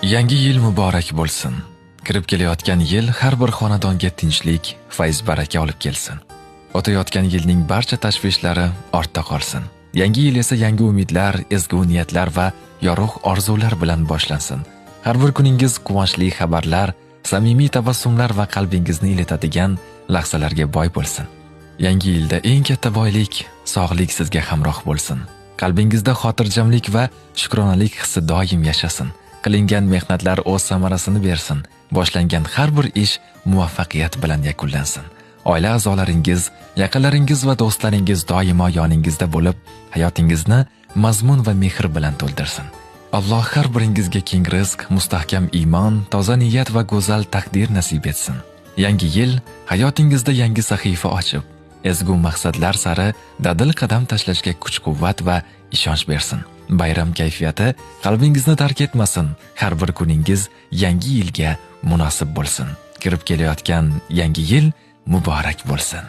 Yangi yil muborak bo'lsin. Kirib kelayotgan yil har bir xonadonga tinchlik, fayz-baraka olib kelsin. O'tayotgan yilning barcha tashvishlari ortda qolsin. Yangi yil esa yangi umidlar, ezgu niyatlar va yorug' orzular bilan boshlansin. Har bir kuningiz quvonchli xabarlar, samimiy tabassumlar va qalbingizni ilitadigan lahzalarga boy bo'lsin. Yangi yilda eng katta boylik sog'lik sizga hamroh bo'lsin. Qalbingizda xotirjamlik va shukronalik hissi doim yashasin. Qilingan mehnatlar o'z samarasini bersin. Boshlangan har bir ish muvaffaqiyat bilan yakunlansin. Oila a'zolaringiz, yaqinlaringiz va do'stlaringiz doimo yoningizda bo'lib, hayotingizni mazmun va mehr bilan to'ldirsin. Alloh har biringizga keng rizq, mustahkam iymon, toza niyat va go'zal taqdir nasib etsin. Yangi yil hayotingizda yangi sahifa ochib, ezgu maqsadlar sari dadil qadam tashlashga kuch-quvvat va ishonch bersin. Bayram kayfiyati qalbingizni tark etmasin. Har bir kuningiz yangi yilga munosib bo'lsin. Kirib kelayotgan yangi yil muborak bo'lsin.